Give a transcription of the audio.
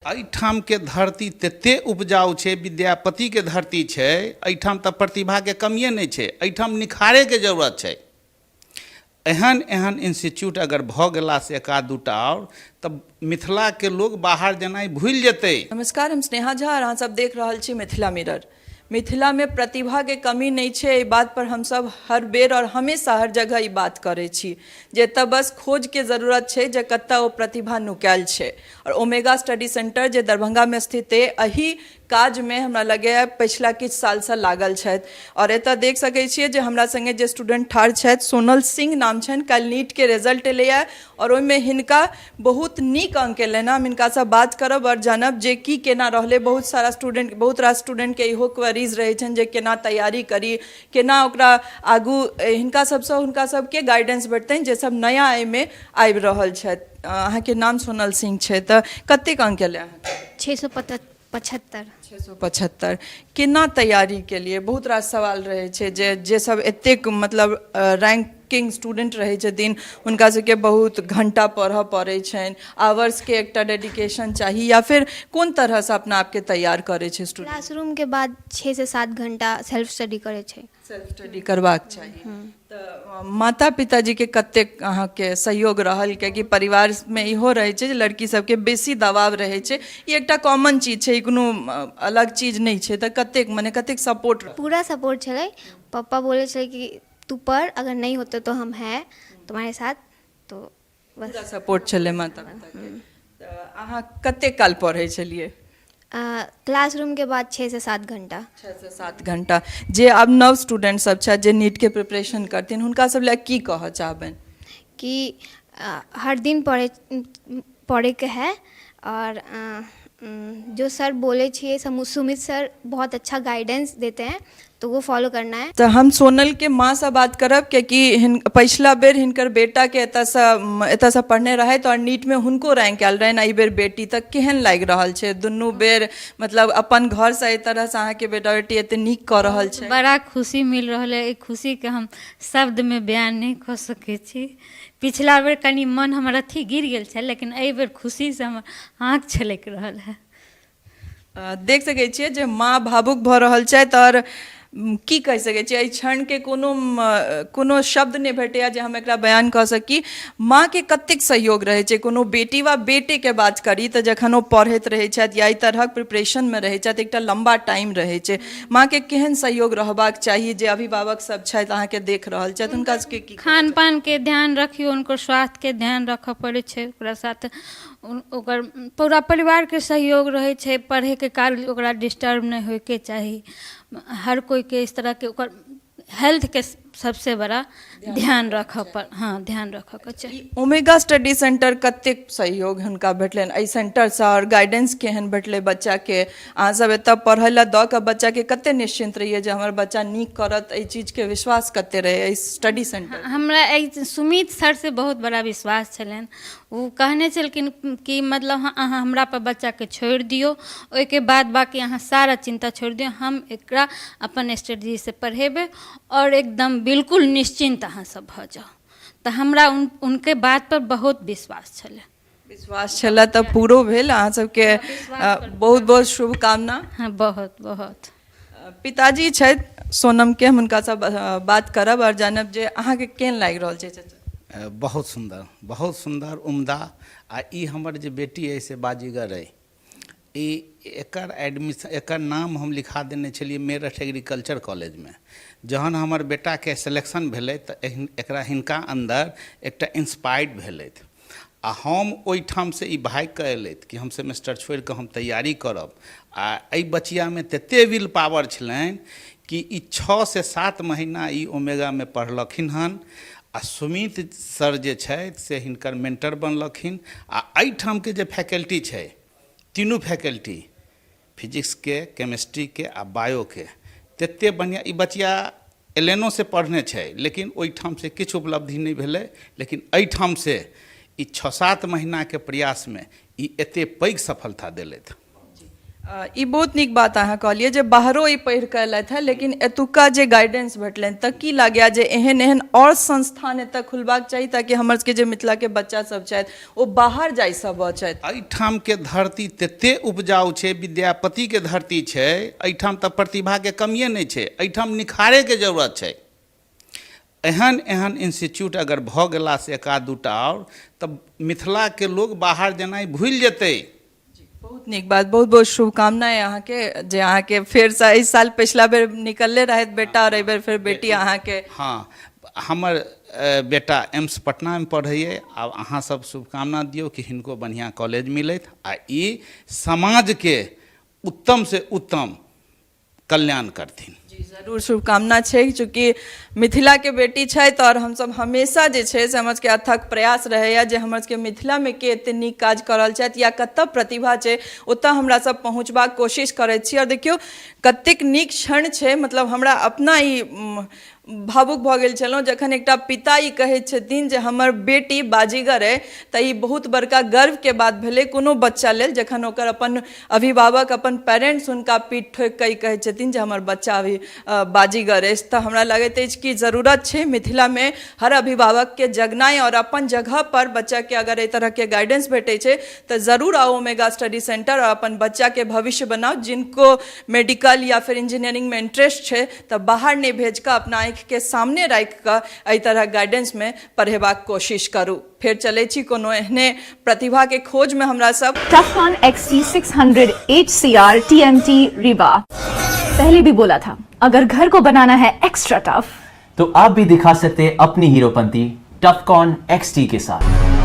एहिठामके धरती ततेक उपजाउ छै, विद्यापतिके धरती छै, एहिठाम तऽ प्रतिभाके कमिए नहि छै, एहिठाम निखारैके जरूरत छै। एहन एहन इंस्टीट्यूट अगर भऽ गेलासँ एक आध दूटा आओर तऽ मिथिलाके लोक बाहर जेनाइ भूलि जेतै। नमस्कार, हम स्नेहा झा और अहाँ सब देख रहल छी मिथिला मिरर। मिथिला में प्रतिभा के कमी नहीं छै, एहि बात पर हम सब हर बेर और हमेशा हर जगह ई बात करै छी जे एतऽ बस खोज के जरूरत छै जे कतऽ ओ प्रतिभा नुकायल छै। और ओमेगा स्टडी सेंटर जे दरभंगा में स्थित अइ, एहि काजमे हमरा लगैए पछिला किछु सालसँ लागल छथि। आओर एतऽ देख सकै छियै जे हमरा सङ्गे जे स्टूडेंट ठाढ़ छथि, सोनल सिंह नाम छनि। काल्हि नीटके रिजल्ट एलैए आओर ओहिमे हिनका बहुत नीक अङ्क एलनि। हम हिनकासँ बात करब आओर जानब जे की केना रहलै। बहुत सारा स्टूडेंट, बहुत रास स्टूडेंटके इहो क्वेरीज रहै छनि जे केना तैयारी करी, केना ओकरा आगू। हिनका सबसँ हुनका सबके गाइडेंस भेटतनि जे सब नया एहिमे आबि रहल छथि। अहाँके नाम सोनल सिंह छै, तऽ कतेक अङ्क एलै अहाँके? 675। 675। केना तैयारी केलियै? बहुत रास सवाल रहै छै जे जे सब एतेक मतलब रैंकिंग स्टूडेंट रहै छथिन, हुनका सबके बहुत घंटा पढ़ऽ पड़ै छनि, आवर्सके एकटा डेडिकेशन चाही, या फिर कोन तरहसँ अपना आपके तैयार करै छै स्टूडेंट? क्लासरूम के बाद 6 से 7 घंटा सेल्फ स्टडी करै छै। सेल्फ स्टडी करबाक चाही। तऽ माता पिताजीके कतेक अहाँके सहयोग रहल? कियाकि परिवारमे इहो रहै छै जे लड़की सबके बेसी दबाव रहै छै, ई एकटा कॉमन चीज छै, ई कोनो अलग चीज नहि छै। तऽ कतेक मने कतेक सपोर्ट? पूरा सपोर्ट छलै। पप्पा बोलै छलै कि तू पढ़, अगर नहीं होता तो हम हैं तुम्हारे साथ, तो बस पूरा सपोर्ट छलै माता पिताके। तऽ अहाँ कतेक काल पढ़ै छलियै? क्लासरूम के बाद 6 से 7 घंटा। 6 से 7 घंटा। जे आब नव स्टूडेंट सब छथि जे नीटके प्रिपरेशन करथिन, हुनका सब लए की कहऽ चाहबनि? कि हर दिन पढ़ै पढ़ैके है और जो सर बोले छियै, सुमित सर बहुत अच्छा गाइडेंस देते हैं, तो वो फॉलो करना है। तऽ हम सोनलके माँसँ बात करब, कियाकि पछिला बेर हिनकर बेटाके एतऽसँ पढ़ने रहथि आओर नीटमे हुनको रैंक आयल रहनि। एहि बेर बेटी, तऽ केहन लागि रहल छै दुनू बेर, मतलब अपन घरसँ एहि तरहसँ अहाँके बेटा बेटी एते नीक कऽ रहल छै? बड़ा खुशी मिल रहल है। एहि खुशीके हम शब्दमे बयान नहि कऽ सकै छी। पिछला बेर कनि मन हमर अथी गिर गेल छल, लेकिन एहि बेर खुशीसँ हमर आँखि छलकि रहल है। देख सकै छियै जे माँ भावुक भऽ रहल छथि। आओर की कहि सकै छियै, एहि क्षणके कोनो कोनो शब्द नहि भेटैए जे हम एकरा बयान कऽ सकी। माँके कतेक सहयोग रहै छै, कोनो बेटी वा बेटेके बात करी तऽ जखन ओ पढ़ैत रहै छथि या एहि तरहक प्रिपरेशनमे रहै छथि, एकटा लम्बा टाइम रहै छै, माँके केहन सहयोग रहबाक चाही? जे अभिभावक सब छथि, अहाँके देख रहल छथि, हुनका सबके की? खान पानके ध्यान रखियौ, हुनकर स्वास्थ्यके ध्यान रखऽ पड़ै छै। ओकरा साथ ओकर पूरा परिवारके सहयोग रहै छै। पढ़ैके काल ओकरा डिस्टर्ब नहि होइके चाही। हर कोइके इस तरहके ओकर हेल्थके सबसँ बड़ा ध्यान रखऽ पर, हँ, ध्यान रखऽके चाही। ओमेगा स्टडी सेंटर कतेक सहयोग हुनका भेटलनि एहि सेंटरसँ आओर गाइडेंस केहन भेटलै बच्चाके? अहाँसभ एतऽ पढ़य लए दऽ कऽ बच्चाके कते निश्चिन्त रहियै जे हमर बच्चा नीक करत? एहि चीजके विश्वास कते रहै एहि स्टडी सेंटर? हमरा एहि सुमित सरसँ बहुत बड़ा विश्वास छलनि। ओ कहने छलखिन कि मतलब अहाँ हमरा पर बच्चाके छोड़ि दियौ, ओहिके बाद बाँकी अहाँ सारा चिन्ता छोड़ि दियौ, हम एकरा अपन स्ट्रेटजीसँ पढ़ेबै आओर एकदम बिल्कुल निश्चिन्त अहाँ सब भऽ जाउ। तऽ हमरा उनके बातपर बहुत विश्वास छलै। विश्वास छलै तऽ पूरो भेल। अहाँ सबके बहुत बहुत शुभकामना। हँ, बहुत बहुत। पिताजी छथि सोनमके, हम हुनकासँ बात करब आओर जानब जे अहाँके केहन लागि रहल छै चाचा? बहुत सुन्दर, बहुत सुन्दर, उम्दा। आ ई हमर जे बेटी अइ से बाजीगर अइ। ई एकर एडमिशन, एकर नाम हम लिखा देने छलियै मेरठ एग्रीकल्चर कॉलेजमे। जहन हमर बेटाके सिलेक्शन भेलै तऽ एकरा हिनका अन्दर एकटा इंस्पायर्ड भेलथि आ हम ओहिठामसँ ई भागिकऽ एलथि कि हम सेमेस्टर छोड़िकऽ हम तैयारी करब। आ एहि बचियामे तते will power छलनि कि ई 6 से 7 महीना ई ओमेगामे पढ़लखिन हन आ सुमित सर जे छथि से हिनकर मेंटर बनलखिन। आ एहिठामके जे फैकल्टी छै, तीनू फैकल्टी, फिजिक्सके, केमिस्ट्रीके आ बायोके, तते बढ़िआँ। ई बचिया एल एन ओ से पढ़ने छै, लेकिन ओहिठामसँ किछु उपलब्धि नहि भेलै, लेकिन एहिठामसँ ई 6-7 महीनाके प्रयासमे ई एते पैघ सफलता देलथि। ई बहुत नीक बात अहाँ कहलियै जे बाहरो ई पढ़ि कऽ एलथि हेँ, लेकिन एतुक्का जे गाइडेंस भेटलनि, तऽ की लागैए जे एहन एहन आओर संस्थान एतय खुलबाक चाही ताकि हमर सबके जे मिथिलाके बच्चा सब छथि ओ बाहर जाइसँ बचथि? एहिठामके धरती तते उपजाउ छै, विद्यापतिके धरती छै, एहिठाम तऽ प्रतिभाके कमिए नहि छै, एहिठाम निखारैके जरूरत छै। एहन एहन इंस्टीट्यूट अगर भऽ गेलासँ एक आध दूटा आओर, तऽ मिथिलाके लोक बाहर जेनाइ भूलि जेतै। बहुत नीक बात, बहुत बहुत शुभकामना अइ अहाँके जे अहाँके फेरसँ एहि साल, पछिला बेर निकलले रहथि बेटा आओर एहि बेर फेर बेटी अहाँके। हँ, हमर बेटा एम्स पटनामे पढ़ैए। आब अहाँ सब शुभकामना दियौ कि हिनको बढ़िआँ कॉलेज मिलथि आ ई समाजके उत्तमसँ उत्तम कल्याण करथिन। जी जरूर शुभकामना छै, चूँकि मिथिलाके बेटी छथि आओर हमसब हमेशा जे छै से हमर सबके अथक प्रयास रहैए जे हमर सबके मिथिलामे के एते नीक काज कऽ रहल छथि या कतऽ प्रतिभा छै, ओतऽ हमरा सब पहुँचबाक कोशिश करै छी। आओर देखियौ कतेक नीक क्षण छै, मतलब हमरा अपना ई भावुक भऽ गेल छलहुँ जखन एकटा पिता ई कहैत छथिन जे हमर बेटी बाजीगर अइ, तऽ ई बहुत बड़का गर्वके बात भेलै कोनो बच्चा लेल जखन ओकर अपन अभिभावक, अपन पेरेंट्स हुनका पीठ ठोकि कऽ ई कहैत छथिन जे हमर बच्चा अभी बाजीगर अछि। तऽ हमरा लगैत अछि कि जरूरत छै मिथिलामे हर अभिभावकके जगनाइ आओर अपन जगहपर बच्चाके अगर एहि तरहके गाइडेंस भेटै छै तऽ जरूर आउ ओमेगा स्टडी सेंटर आओर अपन बच्चाके भविष्य बनाउ। जिनको मेडिकल या फिर इंजीनियरिंगमे इंट्रेस्ट छै तऽ बाहर नहि भेज कऽ अपना आँखिके सामने राखि कऽ एहि तरहक गाइडेंसमे पढ़ेबाक कोशिश करू। फेर चलै छी कोनो एहने प्रतिभाके खोजमे हमरा सब। Tufcon XT600 HCR TMT Rewa। पहले भी बोला था, अगर घर को बनाना है एक्स्ट्रा टफ तो आप भी दिखा सकते हैं अपनी हीरोपंती टफकॉन XT के साथ।